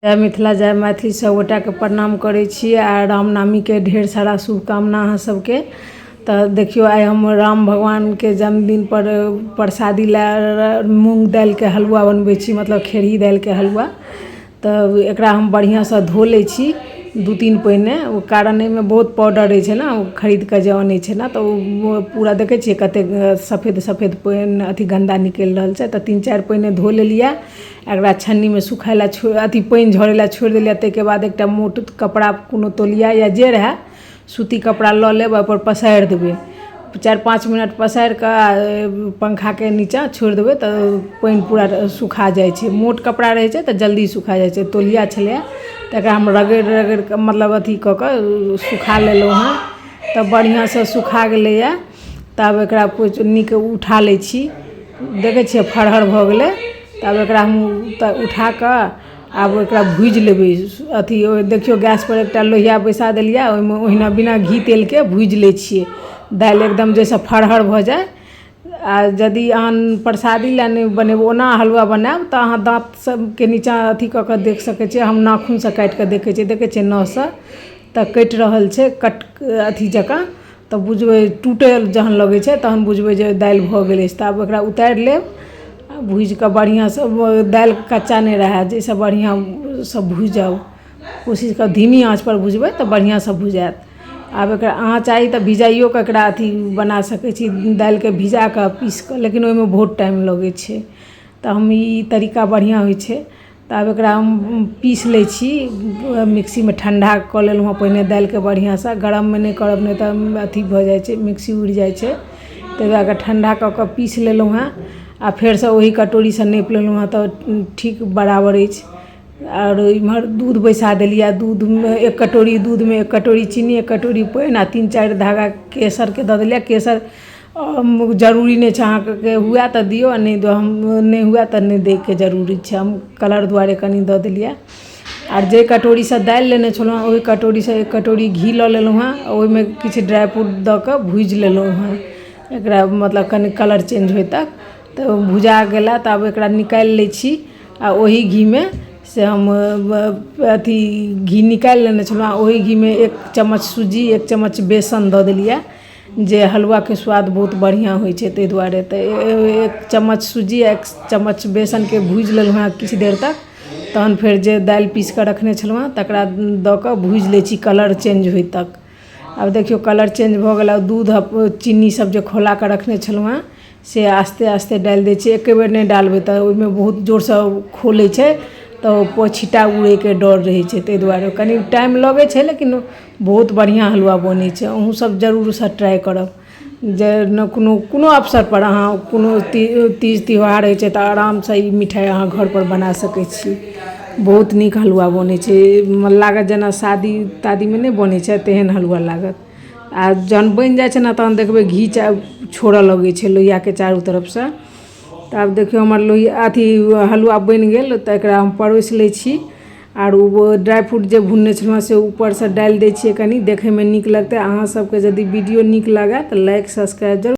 जय मिथिला, जय मैथिली। सभगोटाके प्रणाम करै छी आ रामनवमीके ढेर सारा शुभकामना अहाँ सभके। तऽ देखियौ, आइ हम राम भगवानके जन्मदिन पर प्रसादी लए मूँग दालिके हलुआ बनबै छी, मतलब खेरही दालिके हलुआ। तऽ एकरा हम बढ़िआँसँ धो लै छी 2-3 पानिए। ओ कारण एहिमे बहुत पाउडर रहै छै ने, ओ खरीद कऽ जे अनै छै ने, तऽ ओ पूरा देखै छियै कतेक सफेद सफेद पानि अथी गन्दा निकलि रहल छै। तऽ 3-4 पानिए धो लेलियै। एकरा छन्नीमे सुखाय लए छोड़ि, अथी पानि झड़ै लए छोड़ि देलियै। ताहिके बाद एकटा मोट कपड़ा, कोनो तौलिया या जे रहए, सूती कपड़ा लऽ लेब, ओहिपर पसारि देबै। 4-5 मिनट पसारि कऽ पंखाके नीचाँ छोड़ि देबै तऽ पानि पूरा सुखा जाइ छै। मोट कपड़ा रहै छै तऽ जल्दी सुखा जाइ छै। तौलिया छलैए तऽ एकरा हम रगड़ि रगड़ि कऽ, मतलब अथी कऽ कऽ सुखा लेलहुँ हँ। तऽ बढ़िआँसँ सुखा गेलैए। तब एकरा नीक उठा लै छी। देखै छियै, फरहर भऽ गेलै। तब एकरा हम उठा कऽ आब एकरा भूजि लेबै। अथी देखियौ, गैसपर एकटा लोहिया बैसा देलियै। ओहिमे ओहिना बिना घी तेलके भूजि लै छियै दालि एकदम, जाहिसँ फरहर भऽ जाय। आ यदि अहाँ प्रसादी लए नहि बनेबै, ओना हलुआ बनायब, तऽ अहाँ दाँत सबके नीचाँ अथी कऽ कऽ देख सकै छियै। हम नाखूनसँ काटि कऽ देखै छियै। देखै छियै, नहसँ तऽ कटि रहल छै, कट अथी जकाँ। तऽ बुझबै, टूटय जहन लगै छै तहन बुझबै जे दालि भऽ गेल अछि। तऽ आब एकरा उतारि लेब। आ भूजि कऽ बढ़िआँसँ, दालि कच्चा नहि रहए, जाहिसँ बढ़िआँसँ भूजब। कोशिश कऽ धीमी आँचपर भुजबै तऽ बढ़िआँसँ भुजायत। आब एकरा अहाँ चाही तऽ भिजाइओ कऽ एकरा अथी बना सकै छी, दालिके भिजा कऽ पीस कऽ, लेकिन ओहिमे बहुत टाइम लगै छै। तऽ हम ई तरीका बढ़िआँ होइ छै। तऽ आब एकरा हम पीस लै छी मिक्सीमे। ठण्डा कऽ लेलहुँ हँ पहिने दालिके बढ़िआँसँ। गरममे नहि करब, नहि तऽ अथी भऽ जाइ छै, मिक्सी उड़ि जाइ छै। ताहि दुआरे ठण्डा कऽ कऽ पीस लेलहुँ हँ। आ फेरसँ ओही कटोरीसँ नापि लेलहुँ हँ, तऽ ठीक बराबर अछि। आओर एम्हर दूध बैसा देलियै। दूधमे 1 कटोरी दूधमे 1 कटोरी चीनी, 1 कटोरी पानि आ 3-4 धागा केसरके दऽ देलियै। केसर जरूरी नहि छै, अहाँके हुए तऽ दियौ आ नहि दियौ। हम नहि हुए तऽ नहि दैके जरूरी छै। हम कलर दुआरे कनि दऽ देलियै। आर जाहि कटोरीसँ दालि लेने छलहुँ हँ, ओहि कटोरीसँ 1 कटोरी घी लऽ लेलहुँ हँ। ओहिमे किछु ड्राइ फ्रूट दऽ कऽ भूजि लेलहुँ हँ एकरा, मतलब कनि कलर चेंज होइ तक। तऽ भुजा गेला तऽ आब एकरा निकालि लै छी। आ ओही घीमे से हम अथी घी निकालि लेने छलहुँ। आ ओही घीमे 1 चम्मच सूजी, 1 चम्मच बेसन दऽ देलियै, जे हलुआके स्वाद बहुत बढ़िआँ होइ छै ताहि दुआरे। तऽ 1 चम्मच सूजी आ 1 चम्मच बेसनके भूजि लेलहुँ हँ किछु देर तक। तहन फेर जे दालि पीस कऽ रखने छलहुँ हँ, तकरा दऽ कऽ भूजि लै छी कलर चेंज होइ तक। आब देखियौ, कलर चेंज भऽ गेल। आ दूध आ चीनी सब जे खौलाके रखने छलहुँ हँ, से आस्ते आस्ते डालि दै छियै। एके बेर नहि डालबै तऽ ओहिमे बहुत जोरसँ खोलै छै, तऽ ओ छिट्टा उड़ैके डर रहै छै। ताहि दुआरे कनि टाइम लगै छै, लेकिन बहुत बढ़िआँ हलुआ बनै छै। अहूँ सब जरूरसँ ट्राइ करब जे कोनो कोनो अवसरपर अहाँ कोनो तीज त्यौहार होइ छै, तऽ आरामसँ ई मिठाइ अहाँ घरपर बना सकै छी। बहुत नीक हलुआ बनै छै। लागत जेना शादी तादीमे नहि बनै छै, तेहन हलुआ लागत। आ जहन बनि जाइ छै ने, तहन देखबै घी छोड़ऽ लगै छै लोहियाके चारू तरफसँ। तऽ आब देखियौ, हमर लोहिया अथी हलुआ बनि गेल। तऽ एकरा हम परोसि लै छी। आर ओ ड्राइ फ्रूट जे भुनने छलहुँ हँ, से ऊपरसँ डालि दै छियै, कनि देखैमे नीक लगतै। अहाँ सभके यदि वीडियो नीक लागय तऽ लाइक, सब्सक्राइब जरूर।